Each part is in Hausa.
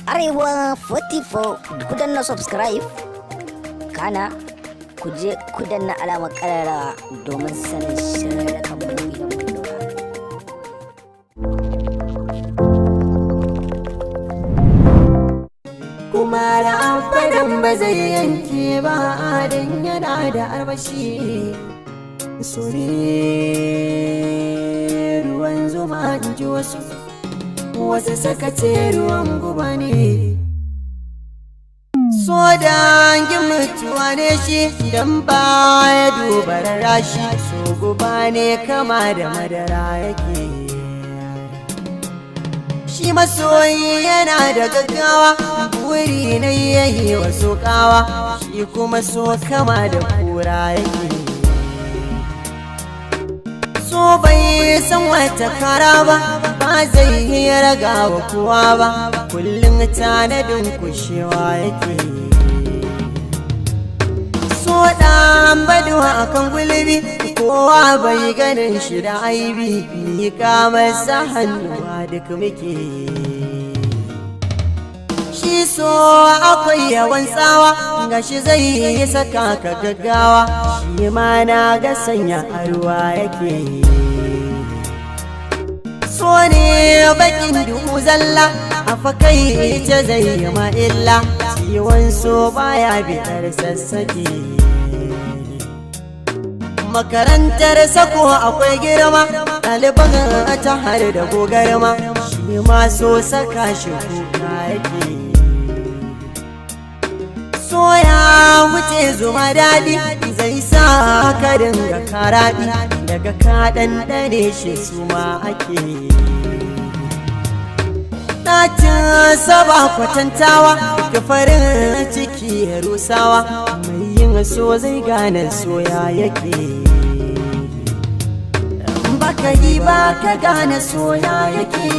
Arewa 44, ku danna subscribe, kana ku je ku danna alamar karara domin sanin shirarrakan mu idan mun dora. Kuma da abadan ba zai yanke ba dan yana da armashi. So ne ruwan zuma, in ji wasu, wasu saka ce ruwan guba ne. So dangin mutuwa ne shi, dan ba ya duba rashi. So guba ne, kama da madara yake. Shi masoyi yana da gaggawa, wuri na yayi wasu kawa. Shi kuma so kama da kura yake. So bai san wata kara ba, ba zai yi raga wa kowa ba, kullum tanadin kushewa yake. So ɗan baduwa akan gulbi, kowa bai ganin shi da aibi. Miƙa masa hannuwa duk muke. Shi so akwai yawan tsawa, gashi zai yi saka ka gaggawa. Shi ma na ga sanya a ruwa yake. So ne bakin duhu zalla, a fakai ce zai yi ma illa. Ciwon so baya bidar sassake. Makarantar sako akwai girma, ɗaliban ta har da gogarma. Shi ma so saka shi kuka yake. So ya wuce zuma daɗi, zai sa ka dinga karaɗi. Daga ka ɗanɗane shi, su ma ake. Ɗacin saba kwatantawa, ka farin ciki ya rusawa. Mai yin so zai gane soya yake. Baka yi ba ka gane soya yake.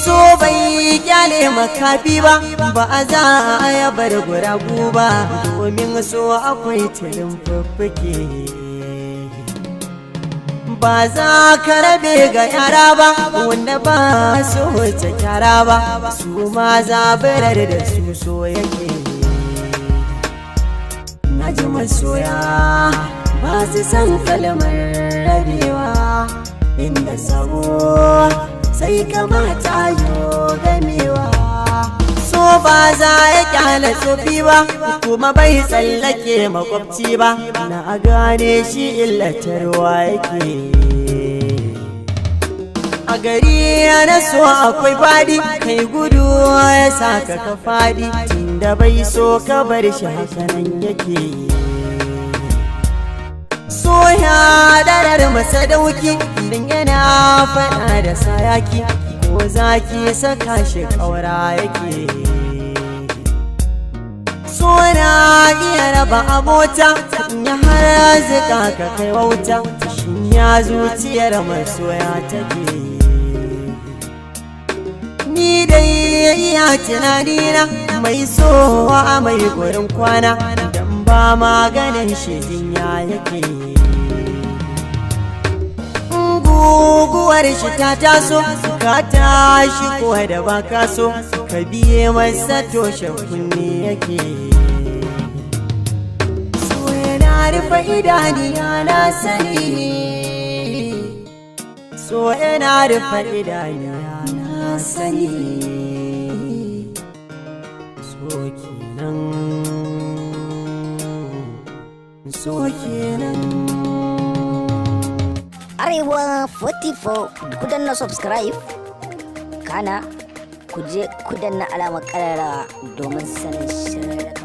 So bai kyale makafi ba, ba a za a ya bar guragu ba, domin so akwai tilin fuffuke. Ba za ka rabe ga yara ba, wanda ba su wuce kyara ba. Su ma zabirar da su so yake. Na ji masoya ba su san kalmar rabewa, inda sabo sai kamata yo gamewa. So ba za ya kyale tsofi ba, kuma bai tsallake makwabci ba. Na gane shi illatarwa yake. A gari na so akwai fadi, kai gudu ya saka ka fadi. Tunda bai so ka bar shi, hakanan yake. So ya darar masa dauki, din yana fada da sayaki, ko zaki saka shi kaura yake. So na iya raba abota, in ya har zika ka kai wauta. Shin ya zuciyar masoya take? Ni dai iya tunanina, mai so a mai gurin kwana, dan ba maganin shi jinya yake. Guguwar shi ta taso, ka tashi ko da ba ka so, ka biye masa, toshe kunne yake. So yana rufe idaniya, na sani. So yana rufe idaniya, na sani. So kenan, so kenan. Arewa 44, ku danna subscribe, kana ku je ku danna alamar karara domin sanin shirarrakan.